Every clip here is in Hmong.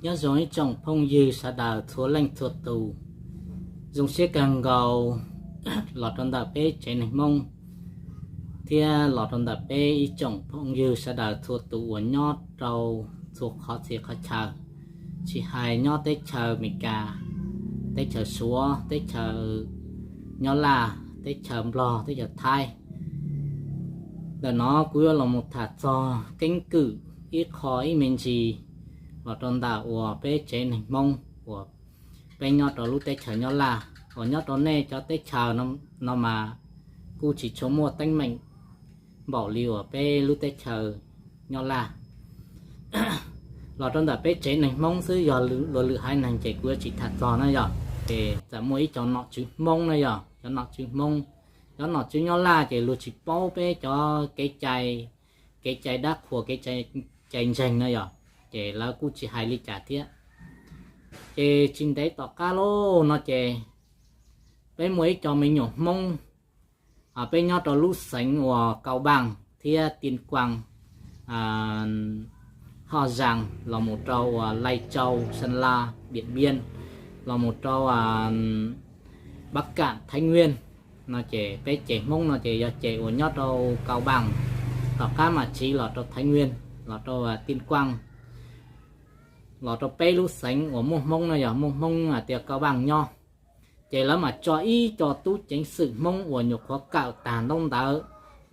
Nyob zoo ib tsoom phooj ywg sawv daws txhua leej txhua tus, zoo siab kawg nkaus los rau ntawm peb tsev neeg Hmoob thiab los rau ntawm peb ib tsoom phooj ywg sawv daws txhua tus uas nyob rau txhua qhov txhia qhov chaw, tsis hais nyob teb chaws Amelikas, teb chaws Suav, teb chaws Nyab Laj, teb chaws Nplog, teb chaws Thaib. Ntawm no kuv yuav los mus tham txog keeb kwm ib qho ib me ntsis los rau ntawm uas peb tsev neeg Hmoob uas peb nyob rau lub teb chaws Nyab Laj, uas nyob rau nej cov teb chaws no mas kuj tsis tshua muaj teeb meem npaum li uas peb lub teb chaws Nyab Laj. Los rau ntawm peb tsev neeg Hmoob xwb, yog luag lwm haiv neeg ces kuv yuav tsis tham txog na yog. Ces txawm muaj ib co nom tswv Hmoob na yog, cov nom tswv Hmoob, cov nom tswv Nyab Laj ces luag tsis paub peb cov kev cai, kev cai dab qhuas, kev cai ntseeg na yog, ces lawv kuj tsis hais li cas thiab. Ces tsis ntev tom qab lauj no ces peb muaj ib co me nyuam Hmoob, peb nyob rau lub xeev uas Kau Npaaj thiab Tiaj Kuaj, Haj Zaas los mus rau uas Lai Tsau, Xeeb Las, Diam Npiab, los mus rau Pab Kam, Thaiv Nyuaj no ces peb ces Hmoob no ces yog ces uas nyob rau Kau Npaaj, tom qab mam tsiv los rau Thaiv Nyuaj, los rau Tiaj Kuaj, los rau peb lub xeev uas muaj Hmoob no yog muaj Hmoob hais tias Kau Npaaj nyob. Ces lawv mam tso ib co tub ceev xwm Hmoob uas nyuam qhuav kawm tag ntaub ntawv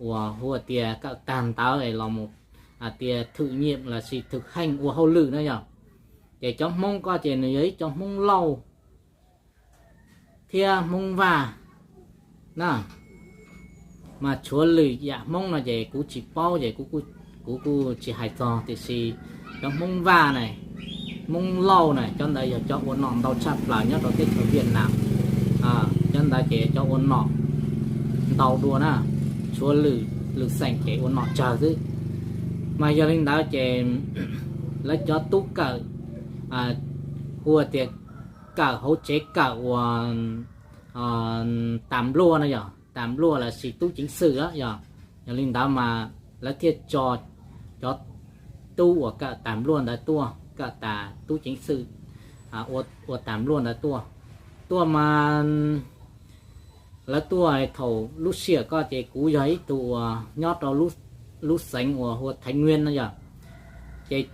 uas hu tias kawm tag ntawv es los mus hais tias thwm nyim lossis thwm heej ua hauj lwm na yog. Ces cov Hmoob ko ces nws yog ib co Hmoob Lauj thiab Hmoob Vaj na. Mas tshuav lwm yam Hmoob no ces kuv tsis paub ces kuv kuj tsis hais txog, tiam sis cov Hmoob Vaj na, Hmoob Lauj na, cov ntawd yog cov ua nom ntau tshaj plaws nyob rau teb chaws Viaj Nam. Cov ntawd ces cov ua nom ntau dua na, tshuav lwm xeem ces ua nom tsawg xwb. Mas yog li ntawd ces lawv cov tub kawm, hu tias kawm hauv tsev kawm uas tas npluaj no yog tas npluaj lossis tub ceev xwm yog. Yog li ntawd mas lawv thiaj tso cov tub uas kawm tas npluaj ntawd tuaj, kawm tas tub ceev xwm ua tas npluaj ntawd tuaj. Tuaj mas lawv tuaj thaum lub sij hawm ko ces kuv yog ib tug uas nyob rau lub xeev uas hu ua Thaiv Nyuaj no yog. Ces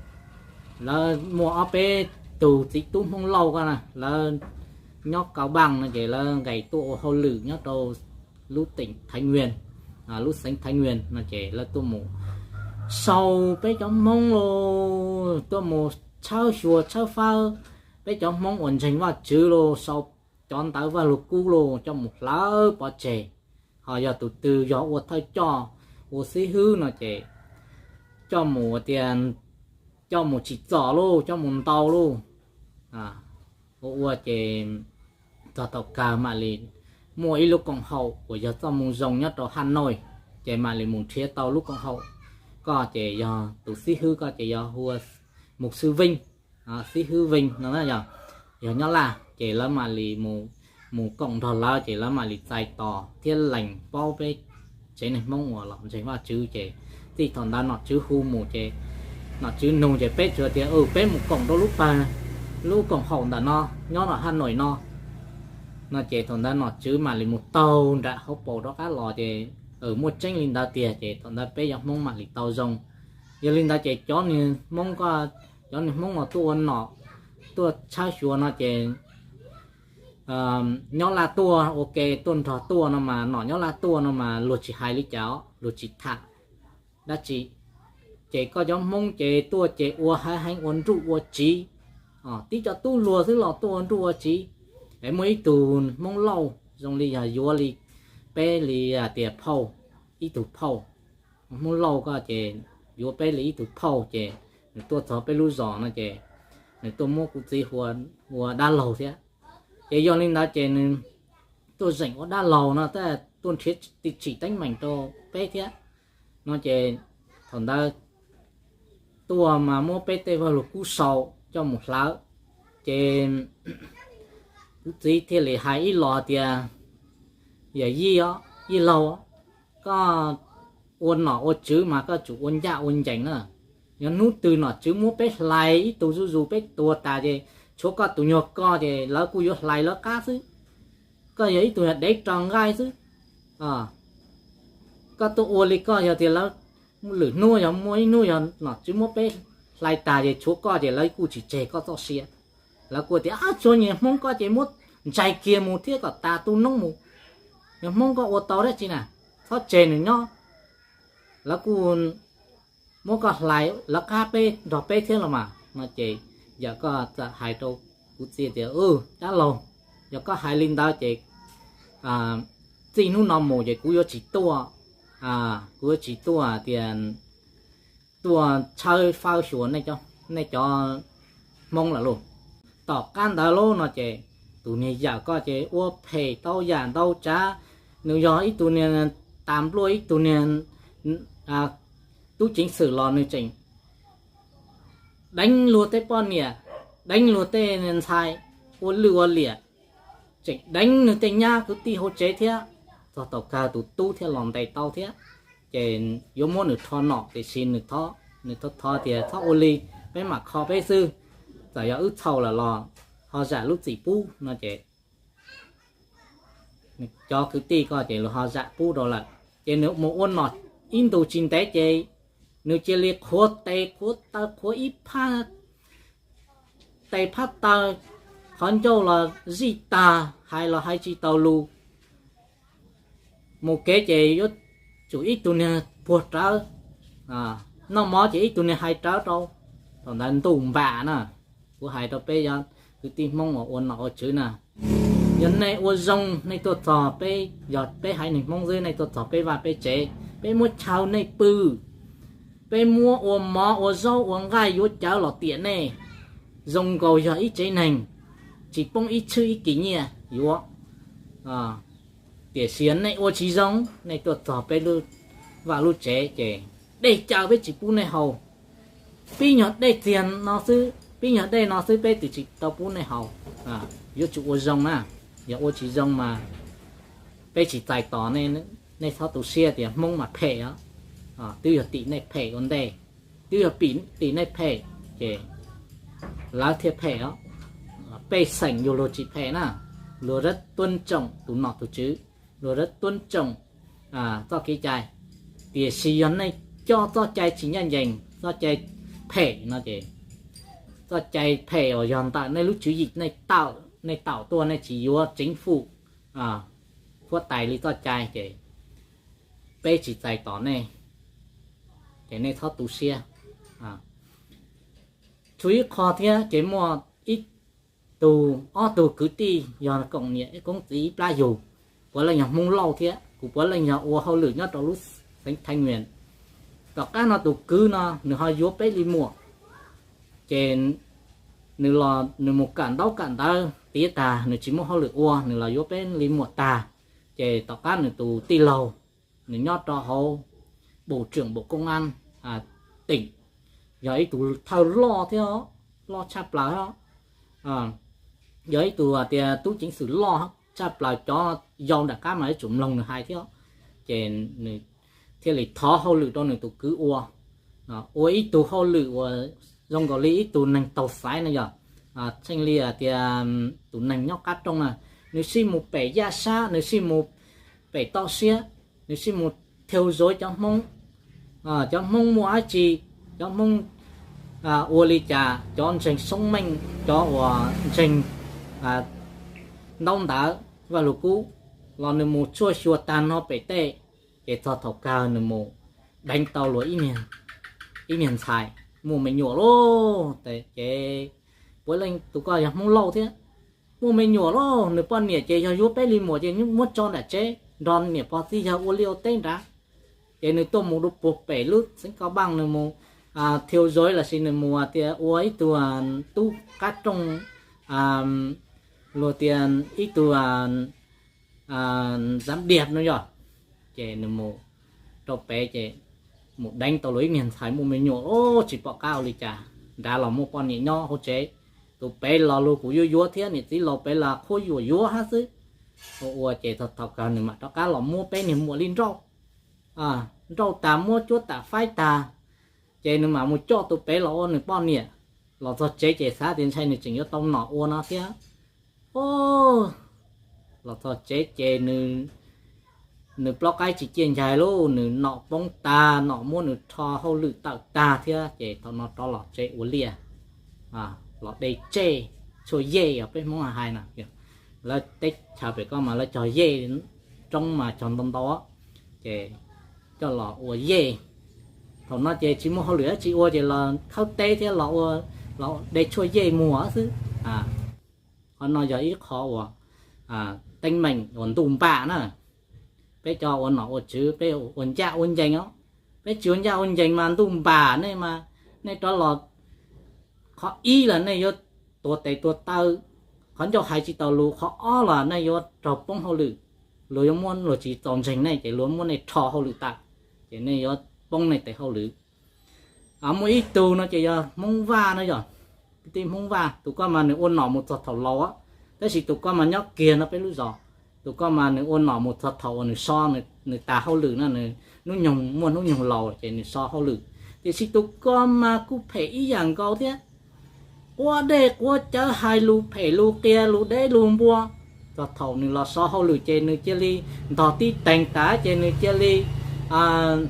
lawv muaj ob peb tug txiv tub Hmoob Lauj ko na, lawv nyob Kau Npaaj no ces lawv nqes tuaj ua hauj lwm nyob rau lub teem Thaiv Nyuaj, lub xeev Thaiv Nyuaj no ces lawv tuaj mus sau peb cov Hmoob lauj, tuaj mus tshawb xyuas tshawb fawb peb cov Hmoob uas ntseeg Vajtswv lauj, sau cov ntawv Vaj Lug Kub lauj coj mus hlawv pov tseg. Ho yog tus twg yog ua thawj coj, ua xib hwb no ces coj mus tias coj mus tsim txom lauj, coj mus ntaus lauj. Ua ua ces txog thaum kawg mam li muaj ib lub koom haum uas yog txoj moo zoo nyob rau Haj Nawj, ces mam li mus nrhiav tau lub koom haum ko ces yog tus xib hwb ko ces yog hu ua Mus Xwb Veej, xib hwb Veej no yog, yog Nyab Laj ces lawv mam li mus koom nrog lawv ces lawv mam li txais tos thiab lees paub peb tsev neeg Hmoob uas los ntseeg Vajtswv ces txij thaum ntawd nom tswv hu mus ces nom tswv nug ces peb tsuas tias peb mus koom rau lub pawg, lub koom haum ntawm no nyob rau Haj Nawj no. No ces thaum ntawd nom tswv mam li mus taug nram hauv paus rov qab los ces muaj tseeb li ntawd tiag ces thaum ntawd peb cov Hmoob mam li tau zoo. Yog li ntawd ces cov niag Hmoob ko, cov niag Hmoob uas tuaj ua nom, tuaj tshawb xyuas no ces Nyab Laj tuaj ua ke tuaj nrog tuaj no mas, nom Nyab Laj tuaj no mas luag tsis hais li cas, luag tsis tham dab tsi. Ces koj cov Hmoob ces tuaj ces ua haiv heev ua nruj ua tsiv, tib co tub hluas xwb los tuaj ua nruj ua tsiv. Es muaj ib tug Hmoob Lauj zoo li yog yuav li peb li hais tias phauj, ib tug phauj. Hmoob Lauj ko ces yuav peb li ib tug phauj ces nws tuaj txog peb lub zos no ces nws tuaj muab kuv txiv hu ua dab laug thiab. Ces yog li ntawd ces nws tuaj zeem ua dab laug no tab tuaj nrhiav tsim teeb meem rau peb thiab no ces thaum ntawd tuaj mas muab peb tej Vaj Lug Kub sau coj mus hlawv. Ces kuv txiv thiaj li hais ib los tias, Yawm yij, yij laug, koj ua nom ua tswv mas koj tsum ua ncaj ua ncees na. Yog hnub twg nom tswv muab peb hlais ib tug zuj zus peb tuag tas ces tshuav koj tus nyuag koj ces lawv kuj yuav hlais lawv qab xwb. Koj yog ib tug yog dev raws nqaij xwb. Koj tuaj ua li koj yog tias lawv lwm hnub yog muaj ib hnub yog nom tswv muab peb hlais tas ces tshuav koj ces lawv kuj tsis tseg koj txoj sia. Lawv kuj tias ab, tsuas niag Hmoob koj ces muab ntsais kiag mus thiab kom tas tu noob mus. Niag Hmoob koj ua tau dab tsi na, txhob tseg nws nyob. Lawv kuj muab koj hlais lawv qab peb nrog peb thiab los mas no ces yawm koj txawm hais rau kuv txiv tias, dab laug, yog koj hais li ntawd ces txij hnub no mus ces kuv yuav tsis tuaj, kuv yuav tsis tuaj tias tuaj tshawb fawb xyuas nej cov Hmoob lawm lauj. Tom qab ntawd lauj no ces tus niag yawm koj ces ua phem tau yam ntau tsav. Nws yog ib tug niag tas npluaj, ib tug niag tub ceev xwm los nws tseem deev luag tej poj niam, deev luag tej ntxhais, ua lwj ua liam, tseem deev nws tej nyab kwv tij hauv tsev thiab. Txog thaum kawg tus tub thiaj los ntes tau thiab. Ces yuav muab nws rho nom tiam sis nws thov, nws thov thov tias txhob ua li, peb mam kho peb xwb. Txawm yog wb txhaum lawm los ho zam lub txim pub no ces cov kwv tij ko ces luag ho zam pub rau lawm. Ces nws mus ua nom ib ntus tsis ntev ces nws cia li qhuav tes qhuav taw qhuav ib phab tes phab taw, qhov ncauj los zij tag, hais los hais tsis tau lus. Mus kev ces yuav tsum ib tug niag puag rawv, noj mov ces ib tug niag hais rawv rau. Thaum ntawd ntuj npam na, kuv hais rau peb yog kwv tij Hmoob uas ua nom ua tswv na, yog nej ua zoo nej tuaj txog peb, yog peb haiv neeg Hmoob xwb nej tuaj txog peb vaj peb tsev, peb muab chaw nej pw, peb muab ua mov ua zaub ua nqaij yuav cawv los tiam nej, zoo nkaus yog ib tsev neeg, tsis poob ib txhwb ib kis nyiaj yuav. Tiam sis nej ua tsis zoo, nej tuaj txog peb lub vaj lub tsev ces dej cawv peb tsis pub nej haus. Pib nyuag dej txiag no xwb, pib nyuag dej no xwb peb twb tsis tau pub nej haus. Yuav tsum ua zoo na, yog ua tsis zoo mas peb tsis txais tos nej. Nej txhob tu siab tias Hmoob mas phem os. Twb yog tim nej phem ua ntej, twb yog tim nej phem ces lawv thiaj phem os. Pej xeem yus luag tsis phem na, luag rất tôn trọng tus nom tus tswv, luag rất tôn trọng txoj kev cai. Tiam sis yog nej coj txoj cai tsis ncaj ncees, txoj cai phem no ces, txoj cai phem uas yog ntawm nej lub tswv yim nej tawm tuaj, nej tsis yuav chính phủ huab tais li txoj cai ces peb tsis txais tos nej, ces nej txhob tu siab. Tshuav ib qho thiab ces muaj ib tug ob tug kwv tij yog koom niam koob txiv ib plab yug, puav leej yog Hmoob Lauj thiab kuv puav leej yog ua hauj lwm nyob rau lub xeev Thaiv Nyias. Tom qab no tus kwv no nws ho yuav peb li muam, ces nws los nws mus kawm ntaub kawm ntawv tiav tag nws tsis muaj hauj lwm ua nws los yuav peb li muam tag, ces tom qab nws tus tij laug, nws nyob rau hauv bộ trưởng bộ công an tỉnh, yog ib tug thawj loj thiab, loj tshaj plaws, yog ib tug tias tub ceev xwm loj tshaj plaws, cov yau nram qab mas yuav tsum mloog nws hais thiab. Ces nws thiaj li thov hauj lwm rau nws tus kwv ua, ua ib tug hauj lwm uas zoo nkaus li ib tug neeg taug xaiv no yog, txheej li tias tus neeg nyob qab rooj na, nws sij mus pem yaj sab, nws sij mus pem toj siab, nws sij mus theo dõi cov Hmoob, cov Hmoob muaj dab tsi, cov Hmoob ua li cas, cov ntseeg xoob meej, cov uas ntseeg ntaub ntawv Vaj Lug Kub, los nws mus tshuaj xyuas tag nrho pem tej, ces txog thaum kawg nws mus deev tau luag ib niag ntxhais muaj me nyuam lauj. Ces puav leej tus ko yog Hmoob Lauj thiab, muaj me nyuam lauj, nws poj niam ces yog yuav peb li muam ces muab tso nram tsev nrog niam pog txiv yawg ua liaj ua teb nrad. Ces nws tuaj mus rau puag pem lub xeev Cao Bằng, nws mus theo dõi lossis nws mus tias ua ib tug tub qab rooj, luag tias ib tug giám điệp no yog. Ces nws mus rau pem ces mus deev tau luag ib niag ntxhais muaj me nyuam, tsis pom qab ua li cas, nrad los muaj poj niam nyob hauv tsev. Tus pem los luag kuj yuav yuav thiab, niam txiv laus pem los qhuab yuam yuav hab xwb. Ua ua ces thaum kawg nws mam rov qab los muab peb niag muam li nrauj, nrauj tas muab cuab tam faib tag. Ces nws mam mus coj tus pem los ua nws poj niam. Los txog tsev ces xav tias ntshai nws tseem yuav tau nom ua no thiab. Los txog tsev ces nws, nws plaub qaib tsis ciaj ncaig lauj, nws nom poob tag, nom muab nws rho hauj lwm tawm tag thiab ces thaum no rov los tsev ua liaj, los de tsej tshuaj yej os, peb Hmoob hais na. Lawv teb chaws pem ko mas lawv cog yej, roob mas cog ntau ntau, ces coj los ua yej. Thaum no ces tsis muaj hauj lwm dab tsi ua ces los khawb teb thiab los de tshuaj yej muag xwb. Qhov no yog ib qho uas teeb meem uas ntuj npam na. Peb cov ua nom ua tswv peb ua ncaj ua ncees os, peb tsis ua ncaj ua ncees mas ntuj npam nej mas, nej rov los, qhov ib los nej yuav tuag tes tuag taw, qhov ncauj hais tsis tau lus, qhov ob los nej yuav raug poob hauj lwm, luag yuav muab, luag tsis txaus ntseeg nej ces luag muab nej rho hauj lwm tawm, ces nej yuav poob nej tes hauj lwm. Muaj ib tug no ces yog Hmoob Vaj no yog, kwv tij Hmoob Vaj, tus ko mas nws ua nom mus txog thaum laus, tab sis tus ko mas nyob kiag no peb lub zos. Tus ko mas nws ua nom mus txog thaum uas nws so, nws tas hauj lwm no, nws hnub nyoog muaj hnub nyoog laus ces nws so hauj lwm. Tiam sis tus ko mas kuj phem ib yam nkaus thiab, quav dej quav cawv, hais lus phem lus qias, lus deb lus npua. Txog thaum nws los so hauj lwm ces nws cia li ntog tib teeg tas ces nws cia li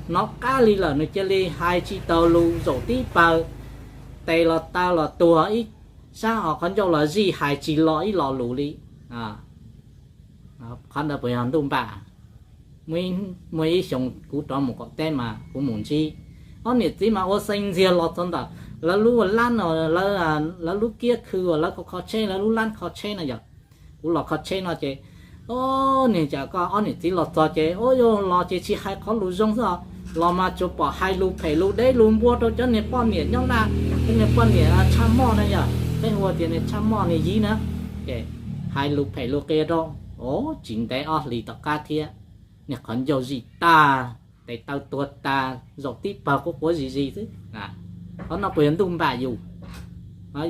hnov qab li lawm, nws cia li hais tsis tau lus, zaum tib pawg, tes los taw los tuag ib sab, qhov ncauj los zij, hais tsis lo ib lo lus li. Qhov ntawd puas yog ntuj npam? Muaj ib xyoo kuv rov mus qaum teb mas kuv mus ntsib ob niam txiv mas ua xeev ntxiag los txog ntawm lawv lub lab, lawv lub kiab khw uas lawv kho kho tsheb, lawv lub lab kho tsheb no yog. Kuv los kho tsheb no ces, o, niag cas koj ob niam txiv los txog ces, o, yuav los ces tsis hais qhov lus zoo xwb os, los mas tsuas pom hais lus phem lus deb lus npua rau cov niag poj niam nyob Laj, cov niag poj niam tshaj moj na yog, peb hu tias niag tshaj moj niag yib na, ces hais lus phem lus qias rau. O, tsis ntev ob hlis tom qab thiab, niag qhov ncauj zij tag, tes taw tuag tas, zaum tib pawg quav quav zij zij xwb. Qhov no puas yog ntuj npam yus?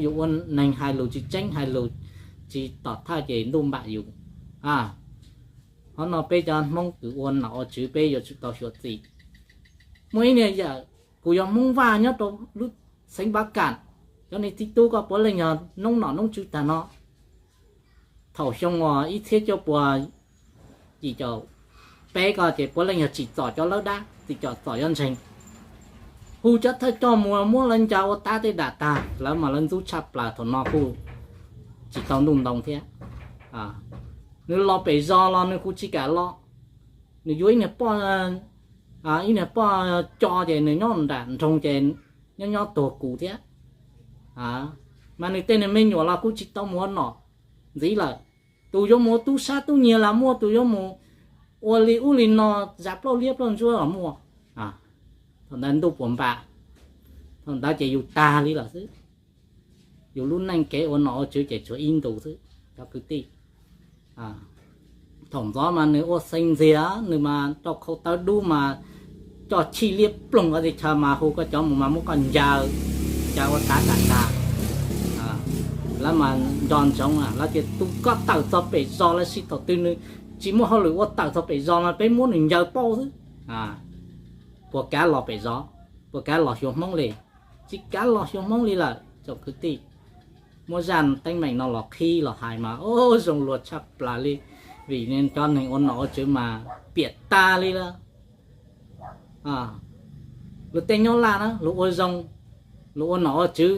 Yus ua neeg hais lus tsis tseeb, hais lus tsis tom thawj ces ntuj npam yus. Qhov no peb cov Hmoob kws ua nom ua tswv peb yuav tsum tau xyuam xim. Muaj ib niag yawm, kuv yog Hmoob Vaj nyob rau lub xeev Npav Kam, cov niag txiv tub ko puav leej yog noob nom noob tswv tag no. Thaum xyoo uas ib txhiab cuaj pua yim caum peb ko ces puav leej yog tsim txom cov lawb dab, tsim txom cov yuav ntseeg. Hu cov thawj coj mus muab lawv ncaws ua tab tej dam tag, lawv mas lawv ntxub tshaj plaws, thaum no kuj tsis tau ntuj ntoo thiab. Nws los pem zos los nws kuj tsis kam los. Nws yuav ib niag poj, ib niag poj co ces nws nyob nram nroog ces nyob nyob tuag kuv thiab. Mas nws tej niag me nyuam los kuj tsis tau mus ua nom ntxiv lawm. Tus yuav mus ua tub sab tub nyiag los muaj, tus yuav mus ua li ub li no, zam plaub liab plaub ntsuab los muaj. Thaum ntawd ntuj puas npam? Thaum ntawd ces yus tag li lawm xwb. Yus lub neej kev ua nom ua tswv ces tsuas ib ntus xwb, cov kwv tij. Thaum ntxov mas nws ua xeev ntxiag, nws mas rau khau tawv dub mas coj chij liab ploog ua teb chaws mas hu koj cov mus mas muab koj ncaws, ncaws ua tav kam tag. Lawv mas nco ntsoov, lawv tias tus koj tawm txog pem zos lawm, sis thaum twg nws tsis muaj hauj lwm ua tawm txog pem zos mas peb muab nws ncaws pauj xwb. Puas kav los pem zos? Puas kav los xyuas Hmoob li? Tsis kav los xyuas Hmoob li lawm tsoom kwv tij. Muab zaj teeb meem no los qhib los hais mas, o, zoo luag tshaj plaws li, vim cov neeg ua nom ua tswv mas piam tag li lawm. Luag tej nyob Laj na, luag ua zoo, luag ua nom ua tswv,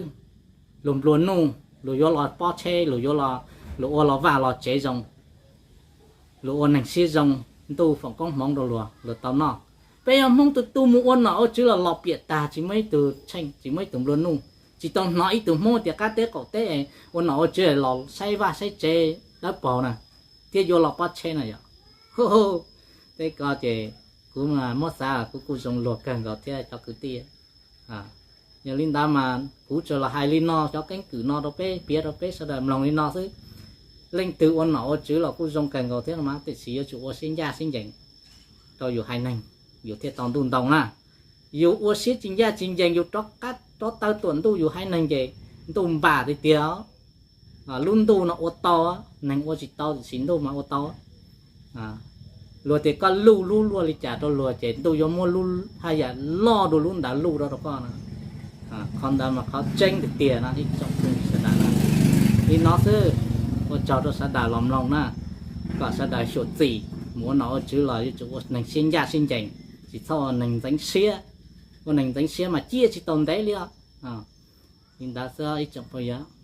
luag nplua nuj, luag yuav los pob tsheb, luag yuav, luag ua los vaj los tsev zoo, luag ua neeg siab zoo, ntuj foom koob hmoov rau luag, luag tau noj. Peb yog Hmoob tus tub mus ua nom ua tswv los los piam tag, tsis muaj ib tug tsheej, tsis muaj ib tug nplua nuj, tsis tau hnov ib tug Hmoob tias qab teb qaum teb ua nom ua tswv los saib vaj saib tsev dawb paug na, thiab yuav los pob tsheb na yom. Tej ko ces kuv muab xav kuv kuj zoo luag kawg nkaus thiab cov kwv tij. Yog li ntawd mas kuv tsuas los hais li no cov keeb kwm no rau peb, piav rau peb sawv daws mloog li no xwb. Leej twg ua nom ua tswv los kuj zoo kawg nkaus thiab no mas, tiam sis yuav tsum ua siab ncaj siab ncees rau yus haiv neeg, yus thiaj tau ntuj ntoo na. Yus ua siab tsis ncaj tsis ncees, yus rov qab rov taw tuam ntuj yus haiv neeg ces ntuj npam tiag tiag. Lub ntuj no ua tau, neeg ua tsis tau, tiam sis ntuj mas ua tau. Luag tias koj luj lub luaj li cas rau luag ces ntuj yuav muab lub haj yam loj dua lub ntawd luj rau rau koj no. Qhov ntawd mas qhov tseeb tiag tiag no ib tsoom phooj ywg sawv daws. Li no xwb, ua tsaug rau sawv daws los mloog na, kom sawv daws xyuam xim mus ua nom ua tswv los yuav tsum ua neeg siab ncaj siab ncees, tsis txhob ua neeg ntxeev siab. Ua neeg ntxeev siab mas ciaj tsis tau ntev li os. Li ntawd xwb ib tsoom phooj ywg.